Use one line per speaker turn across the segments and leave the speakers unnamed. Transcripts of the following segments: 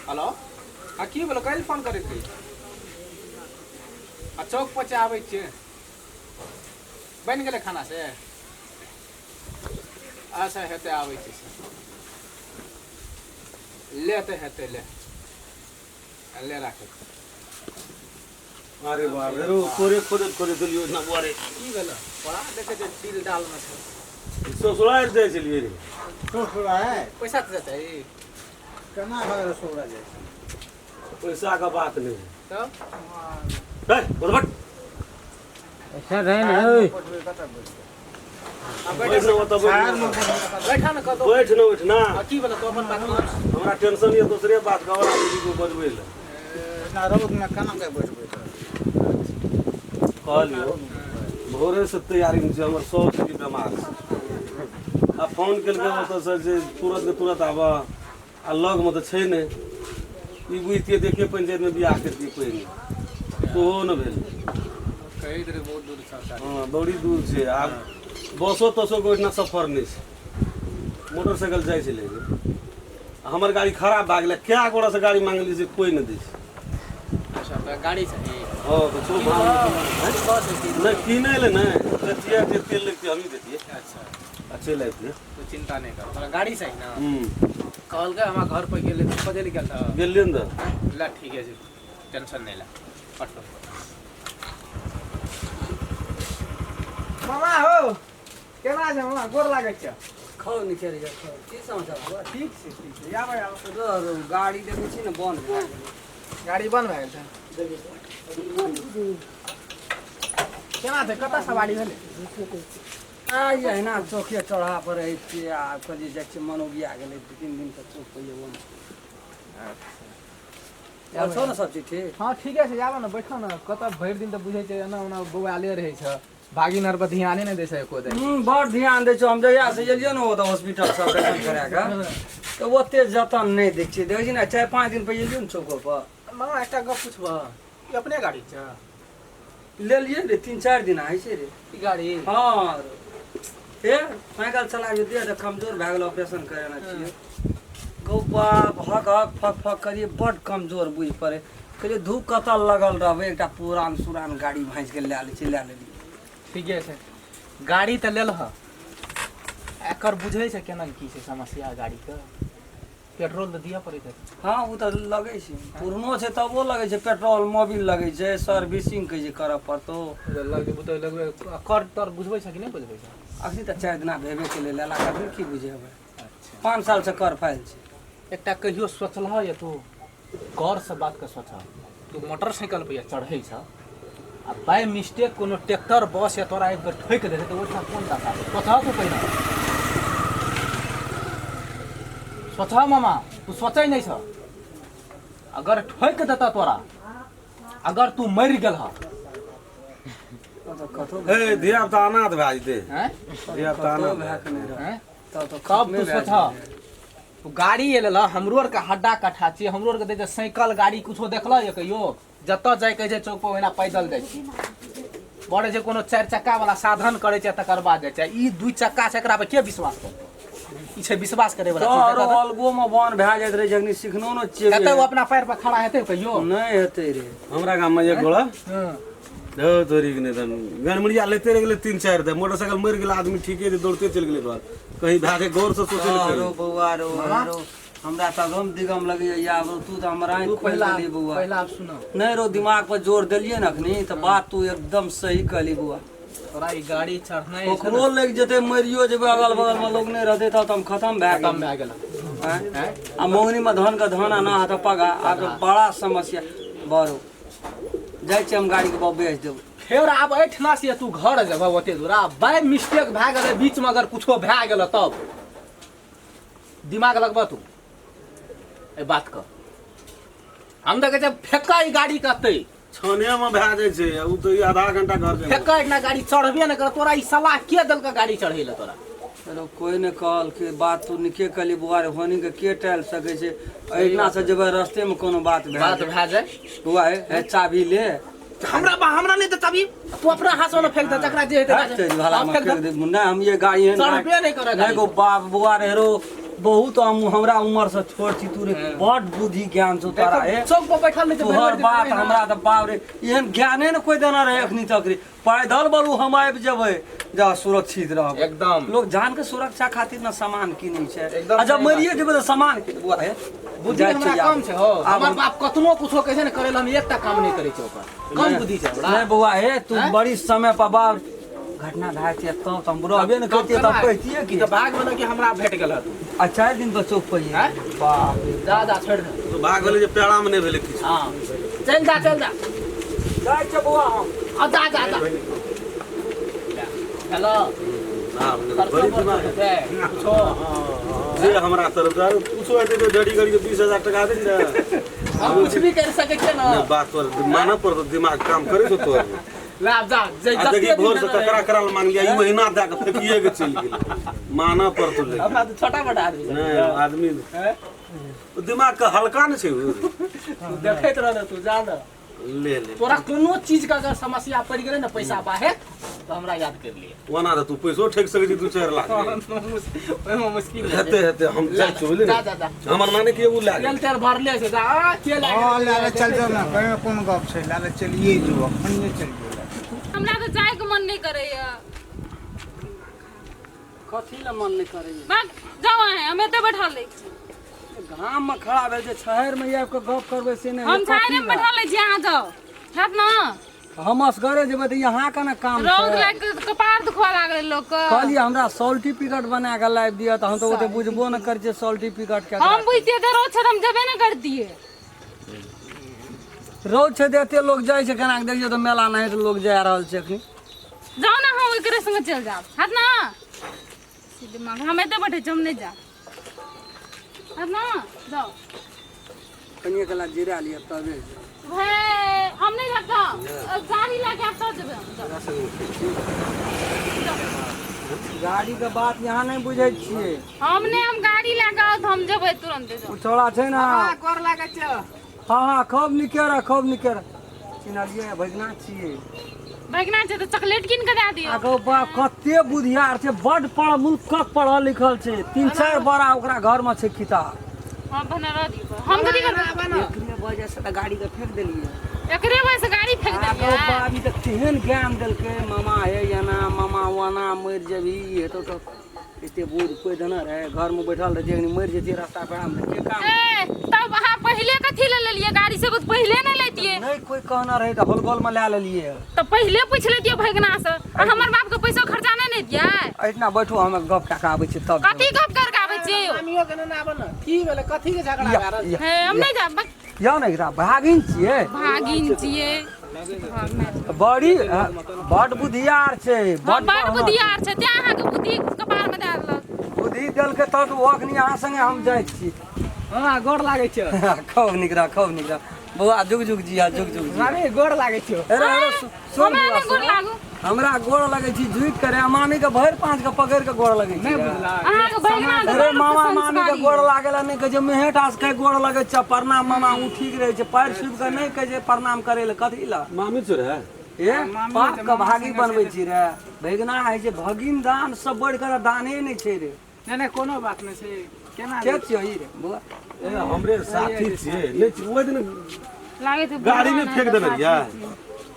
Hello हँ की भेलो काल्हि फोन करैत रही आ चौक पर आबै छियै बनि गेलै खाना से अच्छा हेतै आबै छियै से ले तऽ हेतै ले ले राखै
अरे बाप रे रो तोरे खोजत खोजत देलियो इतना बुआरे
की भेल बड़ा देखै छै डील डाल में छै
ससुराल जाइ छलियै रे
ससुराल
पैसा तऽ जेतै
केना भऽ गेलै ससुराल जाइ छै
पैसा के बात नहि
तब
है बदबट
ऐसा रहे ना ओए
आ बैठ
बैठ न ओतऽ बैठ न।
बैठा ने कतौ
बैठ न उठ ना
आ की भेल तू अपन बात कर
हमरा टेंशन ये दोसरे बात के और आदमी को बजबै लए
इतना रौद में केना के बैठबै
कहलियो भोरे से तैयारी में छै हमर साउस जी बेमार छै आ फोन केलकै ओतऽ से जे तुरंत के तुरंत आबऽ आ लगमे तऽ छै नहि ई बुझतियै देखिए पंचायतमे बियाह करितियै पहिने सेहो नहि भेल
कहैत रहे बहुत दूर छै
हँ बड़ी दूर छै आब बसो तसोके ओहिठिना सफर नहि छै मोटरसाइकिल जाइ छै लेकिन आ हमर गाड़ी खराब भए गेलै कए गोड़ासँ गाड़ी मांगली से कोइ नहि दै छै
अच्छा तऽ गाड़ी चाही
हँ तऽ चो नहि किनै लए नहि देतियै जे तेल लगितियै हमही देतियै
अच्छा
आ चलि अबितियै
तू चिंता नहीं कर तोरा गाड़ी चाही ना
हूँ
कहलकै हमरा घर पर गेलै तऽ खोजै लए गेल तऽ
गेलियै ने तऽ
ला ठीक है टेंशन नहीं ला पटो मामा हो केना छै मामा गोर लागै छै
खाउ निकलि जा खाउ की समाचार बौआ?
ठीक छै ठीक छै आबै आबै
रह रह गाड़ी देखै छी ने बंद भए गेलै
गाड़ी बंद भए गेल छै केना छै कतऽ सवारी भेलै
आइ अहिना चौके चौराहा पर रहै छियै आ कहलियै जाइ छियै मन उबिया गेलै दू तीन दिन तऽ चौक पर जेबो ने आओर छौ ने सब चीज ठीक
हँ ठीके छै आबऽ ने बैठो ने कतऽ भरि दिन तऽ बुझै छै एना ओना बौआले रहै छै भागिन आर पर ध्याने नहि दै छै एको दिन
बड़ ध्यान दै छौ हम जहिया से एलियै ने ओतऽ हॉस्पिटल से ऑपरेशन करा कऽ तऽ ओते जतन नहि दै छियै देखै छी ने 4-5 दिन पर एलियै ने चौको पर
मामा एकटा गप पुछबह ई अपने गाड़ी छै
लेलियै रे 3-4 दिन होइ छै रे
ई गाड़ी
हँ हे साइकिल चलाबियौ देह तऽ कमजोर भए गेल ऑपरेशन करेने छियै गौ बाप हक हक फक फक करियै बड्ड कमजोर बुझि पड़ै कहलियै धूप कतऽ लगल रहबै एकटा पुरान सुरान गाड़ी भाँजिके लए लै छी लए लेलियै
ठीके छै गाड़ी तऽ लेलह एकर बुझै छै केना की छै समस्या गाड़ीके पेट्रोल तऽ दिअ पड़ैत हेतै
हँ ओ तऽ लगै छै पुरनो छै तबो लगै छै पेट्रोल मोबिल लगै छै सर्विसिंग कहै छै करऽ पड़तौ
लगबे तऽ लगबे कर तर बुझबै छै कि नहि बुझबै छै
अखनी तऽ 4 दिना भेबे केलै लेला कखनी की बुझेबै
अच्छा
5 सालसँ कर फाइल छै
एकटा कहियो सोचलह या तू गौरसँ बातके सोचह तू मोटरसाइकिल पर या चढ़ै छ आ बाय मिस्टेक कोनो ट्रैक्टर बस या तोरा आबि कऽ ठोकि देतै तऽ ओहिठाम कोन दशा छै सोचह तू पहिने सोचह मामा तू सोचै नहि छ अगर ठोकि देतऽ तोरा अगर तू मरि गेलह
तब तऽ कतौ
हे धिया पुता अनाथ भए जेतै
हैं
धिया पुता
कतौ
अनाथ
भए कऽ नहि रहत
हैं
तब तऽ
तब
खतमे
तू
भए
सोचह
जेतै।
तू गाड़ी एलै हमरो आरके हड्डा कट्ठा छियै हमरो आरके देखै साइकिल गाड़ी कुछो देखलह ये कहियो जतऽ जाइके छै चौक पर ओहिना पैदल जाइ छी बड़े छै कोनो चारि चक्का वाला साधन करै छै तकर बाद जाइ छै ई दू चक्का छै एकरा पर के विश्वास करतै ई छै विश्वास करे वाला चीज
तोरो अलगो मे बन भए जाइत रहै जखनी सिखनो ने छियै
हेतै ओ अपना पैर पर खड़ा हेतै कहियो
नहि हेतै रे
हमरा गाममे एक गोड़ा
हँ
धौ तोरी के नहि तऽ गनमड़िया लेते रहि गेलै 3-4 दिन मोटरसाइकिल मरि गेल आदमी ठीके छै दौड़ते चलि गेलै घर कहीं भए गेल गौर से सोचै लए
रो बौआ रो रो हमरा तऽ अगम दिगम लगैया आब तू तऽ हमरा आँखि
तू
खोलि
पहिला
देलही बौआ
पहिला आब सुन
नहि रो दिमाग पर जोर देलियै ने अखनी तऽ बात तू एकदम सही कहली बौआ
तोरा ई गाड़ी चढ़नाइ छै
ओकरो लागि जेतै मरियो जेबै अगल बगल मे लोग नहि रहतै तब तऽ हम खतम भए
खतम
गेलियै
भए गेल
आँय?
आँय?
आ मौनी मे धान के धान आ ना तऽ पगा आब तऽ बड़ा समस्या बड़ो जाइ छियै हम गाड़ी के बाप बेच देबै
फेर आब एहिठिना से तू घर जेबह ओते दूर आ बाय मिस्टेक भए गेलै बीचमे अगर कुछो भए गेलै तब दिमाग लगबह तू एहि बातके हम देखै छियै फेक्का ई गाड़ी कहतै
छानेमे भए जाइ छै ओ तऽ ई आधा घंटा घर जेना
फेक्का एहिठिना गाड़ी चढ़बे नहि करत तोरा ई सलाह के देलकै गाड़ी चढ़ै लए तोरा
चलो कोइ नहि कहलकै बात तू नीके कहली बौआ रे होनी के के टालि सकै छै एहिना से जेबै रस्ते मे कोनो बात भए
बात
जाय
भए जाय
बौआ हे हे चाभी ले
हमरा हमरा नहि तऽ चाभी तू अपना हाथ से फेंक दे जकरा जे हेतै
हट तेरी भला
हाँ,
में
फेंक
फेंक
दे
दे मुन्ना हम ये गाड़ी है
चढ़बे नहीं करे
नहीं को बाप बौआ रे रो बहुत हम हमरा उम्र से छोट छी तू रे, बड बुद्धि ज्ञान छौ तोरा हे।
चौक पर बैठल नहीं छै,
तोहर
भरि दिन
बात
ओहिना।
हमरा तऽ बाप रे एहन ज्ञाने ने कोई देना रहे अखनी तक रे। पैदल बलू हम आबि जेबै जा सुरक्षित रहब।
एकदम।
लोग जान के सुरक्षा खातिर न सामान किनै छै।
एकदम
आ जब
सही बात।
मरिए जेबै तऽ सामान किनबो हे।
बुद्धि
जाइ
हमरा
छियै
कम
आब।
छै हो।
आब
हमर बाप कतनो कुछो कहै छै ने करै लए, हम एकटा काम नहि करै छै ओकर। कम बुद्धि छै हमरा।
नहीं बौआ हे तू
हैं?
बड़ी समय पर बाप घटना भए छै तब तऽ हम रहबे ने करतियै तब कहितियै की।
ई तऽ भाग वाला कि हमरा भेट गेल हतू।
आ 4 दिन पर चौक पर
हैं?
बाप रे।
जा जा छोड़ि दे।
तो भाग भेलै जे पेड़ा में नहि भेलै किछु।
हाँ चल जा चल जा।
जाइ छै बौआ हम।
आ जा जा जा। हेलो।
हाँ,
खर्चो
बड़ी
बड़
दिमाग।
हेतै, कुछो।
जे हमरा तरफ से कुछो हेतै तऽ जड़ी गड़ी के 20,000 टका दे ने।
हम कुछ भी कर सकै छियै ने।
नहि, बात तोहर मानऽ पड़तौ, दिमाग काम करै छौ तोहर।
ले आब जा, जे
आ देखी
जते दिन
भोर से
देने
ककरा
रहै।
करा मान लिया, ई महीना दए के फेकिए के चलि गेलै। मानऽ पड़तौ लेकिन।
हमरा तऽ छोटा मोटा आदमी छै।
नहि आदमी
हैं?
दिमाग के हल्का ने छै उ।
तू देखैत रह ने, तू जा ने।
ले ले।
तोरा कोनो चीज के अगर समस्या पड़ि गेलै ने पैसा बाहे तऽ हमरा याद कर लिए।
ओना तऽ तू पैसो ठकि सकै छी 2-4 लाख।
ओहिमे मुश्किल भए
हेतै हेतै हम जाइ छी बुझली
जा
ने।
जा जा।
हमर नानी के उ लए
तेल
गेल।
तेल भरले छै जा, आ तेल
हाँ लाले चल जाओ ना, कहीं कोन गप छै, लाले चलिए जो अखनिए चल जो।
हमरा तऽ जायके मन नहि करैया।
कथी लए मन नहि करैया?
भाग जाउ अहाँ, हम एतऽ बैठल रहै छी।
घाम में खड़ा भेल छै, शहर में आबि कऽ गप करबै से नहि।
हम छाहरे में बैठल रहै छी, अहाँ जाउ। हैत ने?
हम असगरे जेबै तऽ यहाँ केना काम
रौद
छै?
लागि कऽ कपार दुखवा लागलै लोकके।
कहलियै हमरा सर्टिफिकेट बना कऽ लाबि दिअ तऽ हम तऽ ओते बुझबो नहि करै छियै सर्टिफिकेट के।
हम बुझतियै तऽ रौद छै तऽ हम जेबे नहि करतियै।
रौद छै तऽ एते लोग जाइ छै केना कऽ देखियौ तऽ मेला नहि तऽ लोग जा रहल छै अखनी।
जाउ ने, हम ओकरे संगे चलि जायब। हैत ने? दिमाग हम एतऽ बैठै छी, हम नहि जायब। हैत ने? जाउ।
कनिए कला जिरा लिअ तबे जाउ।
हे हम नहीं जायब, जाउ। गाड़ी लए के आब तब जेबै हम। जाउ।
गाड़ी के बात यहाँ नहि बुझै छियै।
हम नहि, हम गाड़ी लए के आउ तऽ हम जेबै तुरन्ते। जाउ।
ओ छौड़ा छै ने।
गोर लागै छै।
हाँ हाँ खूब नीके रह, खूब नीके रह। चिन्हलियै भगना छियै।
भगना छै तऽ चॉकलेट कीन के दए दियौ।
आगो बाप कते बुधियार छै, बड पढ़ मुल्कक पढ़ल लिखल छै। 3-4 बड़ा ओकरा घर में छै किताब।
हाँ बना रह दियौ। हम कथी करबै?
एकरे वजह से तऽ गाड़ी के फेंक देलियै।
एकरे वजह से गाड़ी फेंक
आगो
देलियै।
बाप ई तऽ तेहन ज्ञान देलकै, मामा हे एना मामा ओना मरि जेबही ई हेतौ तऽ एते बूढ़ कोइ देने रहे घर में बैठल रहै छै, मरि जैतियै रास्ता पेड़ा में के काम।
ए तब अहाँ पहिले कथी ले लेलियै गाड़ी से? पहिले नहि लेतियै।
नहीं कोई कहना रहे तऽ होलगोल में लए लेलियै।
तऽ पहिले पूछि लेतियै भगना से। आ हमर बाप के पैसो खर्चा नहि ने दियै।
एहिठिना बैठू, हम गप कए कऽ आबै छी तब।
कथी गप कर के आबै छियै यौ?
मामियो के नेने आबऽ ने। की भेलै, कथी के झगड़ा भए रहल छै?
हे हम नहि जायब।
यौ ने एकरा भागिन छियै।
भागिन छियै।
बड़ी बड बुधियार छै।
बड बुधियार छै तें अहाँके बुद्धि कपार में दए देलक।
बुद्धि देलकै तब ओ अखनी अहाँ संगे हम जाइ छी।
हाँ गोर लागै छै।
खूब नीक रह, खूब नीक रह बौआ, जुग जुग जिया, जुग जुग जिया।
मामी गोर लागै छै।
अरे अरे सुन
हमरा
बौआ,
नहि गोर
सुन।
लागू।
हमरा गोर लगै छी झुकि के रे, मामी के भरि पाँच के पकड़ि के गोर लगै छी।
नहि बुझला।
अहाँके भगना
अरे मामा मामी के गोर लागल नहि कहै छै, मेहेटा से कहि गोर लगै छै प्रणाम मामा, ओ ठीक रहै छै। पैर छुबि के नहि कहै छै प्रणाम करै लए, कथी लए?
मामी छौ रे?
ए पाप के भागी बनबै छी रे। भगिना होइ छै भगिन दान सब बढ़ि के दाने नहि छै रे।
नहि नहि कोनो बात नहि छै। केना
के छियै ई रे बौआ?
ए हमरे साथी छियै। नहि छी, ओहि दिन
लागै छै
गाड़ी में फेंक देने रहियै।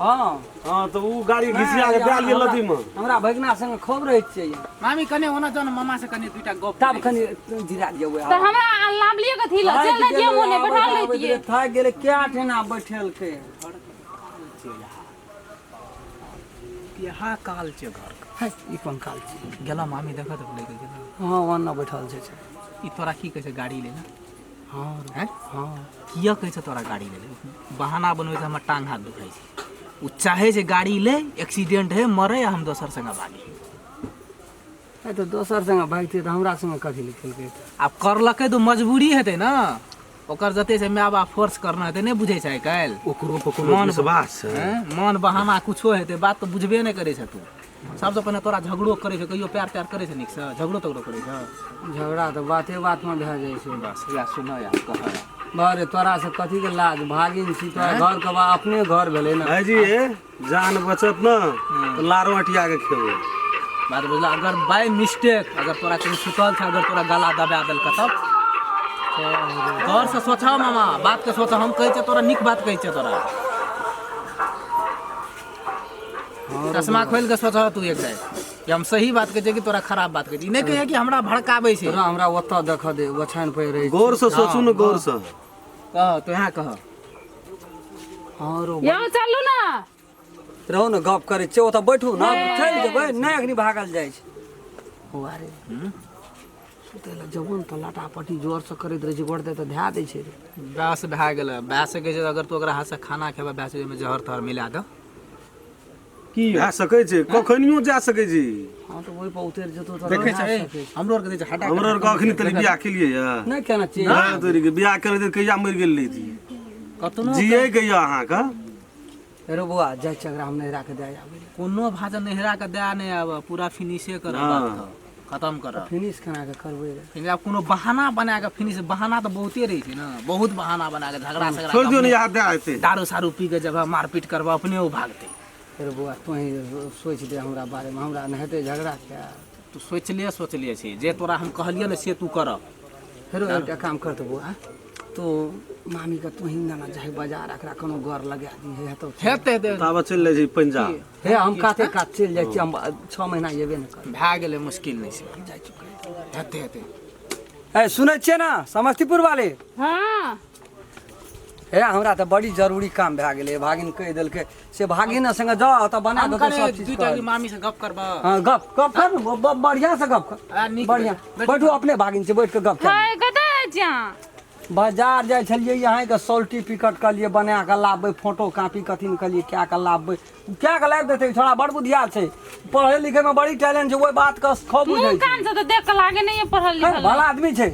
हाँ
हाँ तऽ उ गाड़ी घिसिया के दए लिए नदी में।
हमरा भगिना संगे खूब रहै छियै।
मामी कने ओना जाउ ने, मामा से कने दुईटा गप
तब कनि जिरा दियौ।
तऽ हमरा लाबलियै कथी लए? चलि दैतियै मोने बैठा लैतियै।
थाकि गेलै, कए ठेना बैठेलकै।
इहा काल छै घर के।
है, ई कोन काल छै?
गेला मामी देखत बोले के गेला।
हाँ ओना बैठल छै।
ई तोरा की कहै छै गाड़ी ले ले?
हाँ
हैं?
हाँ
किया कहै छै तोरा गाड़ी ले ले? बहाना बनबै छै हमर टांग हाथ दुखाइ छै। ओ चाहे छै गाड़ी ले, एक्सीडेंट है, मरे आ हम दोसर संगे भागी।
है तऽ दोसर संगे भागतियै तऽ हमरा संगे कथी लए खेलकै?
आब करलकै तऽ मजबूरी हेतै ने ओकर, जते छै my बाप फोर्स करना हेतै। नहि बुझै छै आइ काल्हि।
ओकरो पर कोनो विश्वास छै?
हैं? मन बहाना कुछो हेतै, बात तऽ बुझबे नहि करै छै तू। सबसँ पहिने तोरा झगड़ो करै छै कहियो? प्यार त्यार करै छै नीकसँ? झगड़ो तगड़ो करै छै?
झगड़ा तऽ बाते बातमे भए जाइ छै।
बस इएह सुनऽ यार कह।
बारे तोरा से कथी के लाज, भागिन छी तोरा। घर के बा अपने घर भेलै ने।
भाईजी जान बचत ने तऽ लारो अटिया के खेबै।
बात बुझल? अगर बाय मिस्टेक अगर तोरा कहीं सुतल छै, अगर तोरा गला दबा देलक तब गौर से सोचह मामा, बात के सोचह। हम कहै छियै तोरा, नीक बात कहै छियै तोरा। चश्मा खोलि के सोचह तू एक बेर कि हम सही बात कहै छियै कि तोरा खराब बात कहै छियै। ई नहि कहियै कि हमरा भड़काबै छै।
तोरा हमरा ओतऽ देखऽ दे, ओछाइन पर रहै।
गौर से सोचू ने, गौर से
कह तो, यहाँ कह।
हँ रो।
यौ चलू ना।
रहू ने, गप करै छियै। ओतऽ बैठू ने, चलि जेबै नहि, अखनी भागल जाइ छै। अरे सुतै लए जबो ने तऽ लटा पटी जोरसँ करैत रहै छै, गोड़ दे तऽ धए दै छै रे।
बस भए गेलै। भए सकै छै अगर तू ओकरा हाथसँ खाना खेबै, भए सकै छै ओहिमे जहर तहर मिला दऽ
की भए सकै छै, कखनियो जा सकै छी।
हँ तऽ ओहि पर उतरि जेतौ तऽ
देखै
भए
छै।
सकै छै।
हमरो आरके दै छै हटा।
हमरो आरके अखनी तनी बियाह केलियै यऽ
नहि केना छियै?
नहि तोरी के बियाह करै तऽ कहिया मरि गेल रही?
कतनो
जियै के यऽ अहाँके।
रे बौआ, जाइ छै एकरा हम नैहरा के दए आबै लए।
कोनो भाषा नहिरा के दए नहि आबऽ, पूरा फिनिशे करऽ।
हँ।
बात के खतम करऽ।
फिनिश केना के करबै रे?
फिर आब कोनो बहाना बना के फिनिश, बहाना तऽ बहुते रहै छै ने, बहुत बहाना बना के झगड़ा सगड़ा
छोड़ि
के
दियौ ने,
अपने
यहाँ दए हेतै।
दारू सारू पी के जब मारपीट करबऽ, अपने ओ भागतै।
रे बौआ, तोही सोचि दे हमरा बारेमे, हमरा नहि हेतै झगड़ा के।
तू सोचले सोचले छी, जे तोरा हम कहलियै ने से तू करऽ।
फेरो एकटा काम कर तऽ बौआ, तो मामीके तोही नेना जाही बाजार, एकरा कोनो गौर लगा दिहे हेतौ।
हेतै हेतै।
ताबे चलि जाइ छै पंजाब।
हे, हम काते कात चलि जाइ छी, हम 6 महीना एबे नहि करब।
भए गेलै, मुश्किल नहि छै।
जाइ छी।
हेतै हेतै।
ए, सुनै छियै ने समस्तीपुर वाले?
हाँ।
हे, हमरा तऽ बड़ी जरूरी काम भए गेलै। भागिन कहि देलकै से भागिन संगे जाउ तऽ बना
हम
देतै
कने
सब चीज।
दूटा
कर।
मामी से गप करबऽ।
हँ, गप गप कर ने, बढ़िआँ से गप कर।
आ, नीक।
बढ़िआँ।
बैठू।
बैठू, अपने भागिन छै, बैठ कऽ गप कर।
हाय, कतऽ जाइ छी अहाँ?
बाजार जाइ छलियै, अहाँके सर्टिफिकेट कहलियै बना कऽ लाबबै, फोटो कॉपी कथी ने कहलियै कए कऽ लाबबै, कए कऽ लाबि देतै। छोड़ा बड़ बुधियार छै, पढ़ै लिखैमे बड़ी टैलेंट छै, ओहि बातके खूब
मुँह
बुझै छै।
कान से तऽ देख कऽ लागे नहीं है पढ़ल
है,
लिखल।
भला आदमी छै।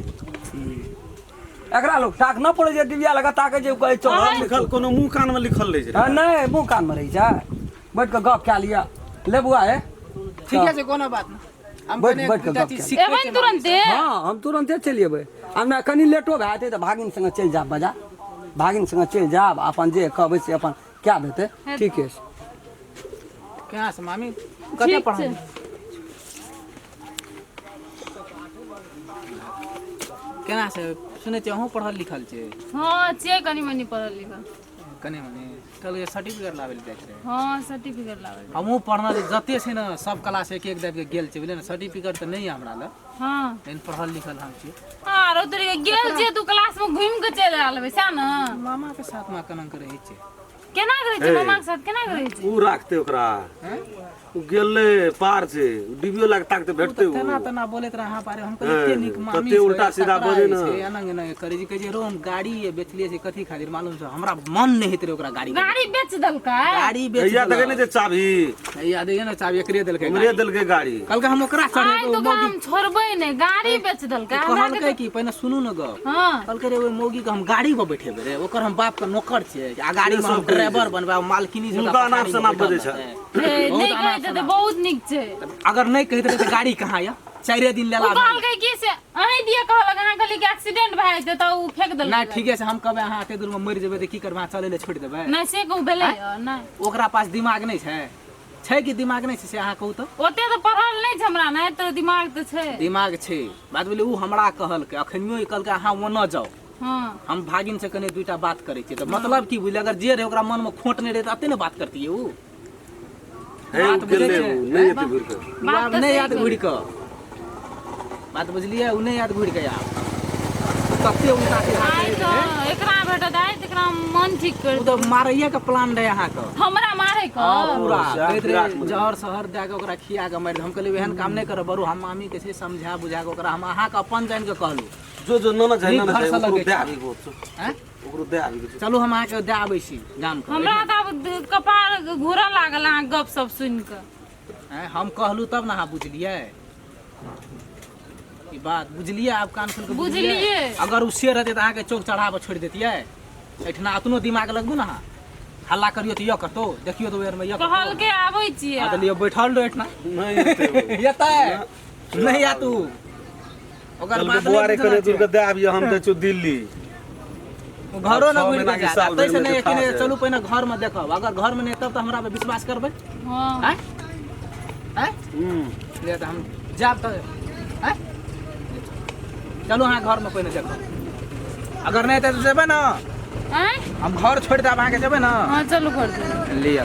एकरा लोग ताक न पड़ै छै, डिबिया लगा ताकै छै, कहै चल।
लिखल कोनो मुँह कानमे लिखल रहै छै?
हँ, नहि, मुँह कानमे रहै छै। बैठ कऽ गप कए लिअ ले बुआ हे।
ठीके छै, कोनो बात नहि। हम
बैठ-
कने
बैठ कऽ
दूटा
गप
चीज
कए।
सीखै
एबै
छियै।
ने तुरन्ते?
हँ, हम तुरन्ते चलि अयबै। हमरा कनि लेटो भए जेतै तऽ भागिन सङ्गे चलि जायब बाजार, भागिन सङ्गे चलि जायब, अपन जे कहबै से अपन कए देतै। ठीके छै।
केना से मामी, कते
ठीक
पढ़ल
छै।
केना से सुनै छियै अहूँ पढ़ल लिखल छै?
हाँ छियै, कनि मनि पढ़ल लिखल।
कनि मनि कहलियै सर्टिफिकेट लाबै लए जाइत रहै।
हाँ, सर्टिफिकेट लाबै लए।
हमहूँ पढ़ल छी, जते छै ने सब क्लास एक एक दाबि के गेल छै, बुझलियै ने? सर्टिफिकेट तऽ नहि यऽ हमरा लग,
हाँ,
लेकिन पढ़ल लिखल हम छी।
आरो तोरी के गेल छियै, तू क्लास में घुमि के चलि आयल हेबै सएह ने?
मामा के साथ मे केना के रहै छै?
केना के रहै छै? मामा के साथ केना के रहै छै?
ओ राखतै ओकरा, ओ गेलै पार छै, डिबियो लाग ताकते भेटतै ओ।
तेना तेना बोलैत रहे अहाँ पारे। हम कहलियै एते नीक मामी
तते
छै,
उल्टा सीधा
टकराइ
बजै ने।
छै, एना एना करै छै। कहै छै रो, हम गाड़ी बेचलियै छै कथी खातिर मालूम छै? हमरा मन नहि होइत रहै ओकरा गाड़ी के।
गाड़ी बेच देलकै?
गाड़ी बेच
भैया देखै
देलक।
नहि छै चाभी।
हैया दैये ने चाभी, एकरे देलकै
हमरे
गाड़ी।
देलकै गाड़ी।
कहलकै हम ओकरा
आइ
चढ़ेबै।
तो हम छोड़बै नहि, गाड़ी बेच देलकै हमरा के।
कहलकै कि पहिने सुनू ने गप।
हाँ।
कहलकै रे, ओहि मौगी के हम गाड़ी पर बैठेबै रे, ओकर हम बाप के नौकर छियै आ गाड़ी में हम
सब कहै छै।
ड्राइवर बनबै आ मालकिनी से
हुनका अनाप शनाप बजै छै।
हे,
बहुत
नहि
अनाप
कहैत हेतै,
शनाप।
बहुत नीक छै।
अगर नहि कहैत रहे तऽ गाड़ी कहाँ यऽ? चारिए दिन
ओ
लेला भेल।
कहलकै कि से अहीं दिया कहलक, अहाँ कहलियै कि एक्सीडेंट भए जेतै तऽ ओ फेंक देलकै।
नहि, ठीके छै। हम कहबै अहाँ एते दूर में मरि जेबै तऽ की करबै? अहाँ चलै लए छोड़ि देबै?
नहि, से कहू भेलै नहि।
ओकरा पास दिमाग नहि छै? छै कि दिमाग नहि छै से अहाँ कहू तऽ।
ओते तऽ पढ़ल नहि छै हमरा, नहि तऽ दिमाग तऽ छै।
दिमाग छै। बात भेलै, ओ हमरा कहलकै, अखनियो ई कहलकै अहाँ ओनऽ जाउ,
हाँ,
हम भागिन से कने दूटा बात करै छियै। तऽ मतलब की बुझलियै? अगर जे रहै ओकरा मनमे खोट नहि रहै तऽ एते ने बात करतियै ओ।
हे, ओ
बात बुझै
गेलै,
छै?
ओ नहि एतै घुरि कऽ।
ओ
बात
आब
तऽ
नहि
सही
याद
कहै।
घुरि कऽ बात बुझलियै, ओ नहि याद घुरि कऽ आब कते उल्टा सीधा
आइ
कहैत रहै।
तऽ एकरा भेटत, आइ तऽ एकरा मन ठीक कर।
ओ तऽ मारैये के प्लान रहै अहाँके।
हमरा मारे के?
हाँ, पूरा
सएह
कहैत
विराट
रहै
मने।
जहर शहर दए कऽ ओकरा खिया कऽ मारि दे। हम कहलियै एहन काम नहि करब बरू, हम मामी के छै समझा बुझा कऽ ओकरा हम अहाँके अपन जानि कऽ कहलहुँ।
जो जो नना छै
नीक
नना
घर
छै
से
ओकरो
लगै
दए
छै।
आबी गो,
आँय?
ओकरो दए आबी गो।
चलू, हम अहाँके दए आबै छी गाम के।
हमरा तऽ आब कपार घूरऽ लागल अहाँ गप सब सुनि कऽ।
आँय, हम कहलहुँ तब ने अहाँ बुझलियै ई बात? बुझलियै? आब कान खोलि कऽ
बुझलियै।
अगर ओ से रहतै तऽ अहाँके चौक चढ़ाबऽ छोड़ि देतियै एहिठिना? अतनो दिमाग लगबू ने अहाँ, हल्ला करियौ तऽ यऽ कतौ देखियौ तऽ ओहि यऽ कतौ।
कहलकै आबै छियै।
हाँ, तऽ लिअ, बैठल रहो एहिठिना।
नहि एतै ओ।
एतै नहि आयत उ, ओकर
कहलकै
बात
बौआ
नहि
रे,
बुझना
कने दूर
छै।
के दए आबियौ, हम जाइ छियौ दिल्ली।
ओ घरो न
छओ
घुरि
महीना
के
के
जायत
साल
ताहिसँ
भरिमे
नहि
के
एखने
था छै।
चलू, पहिने घरमे देखब। अगर घरमे नहि तब तऽ हमरा पर विश्वास करबै?
हाँ।
आँय आँय?
हूँ।
ले तऽ हम जायब तऽ आँय? चलू अहाँ घरमे पहिने देखब अगर नहि हेतै तऽ जेबै ने
आँय
हम घर छोड़ि देब अहाँके जेबै ने
हाँ चलू घर चलू
लिअ।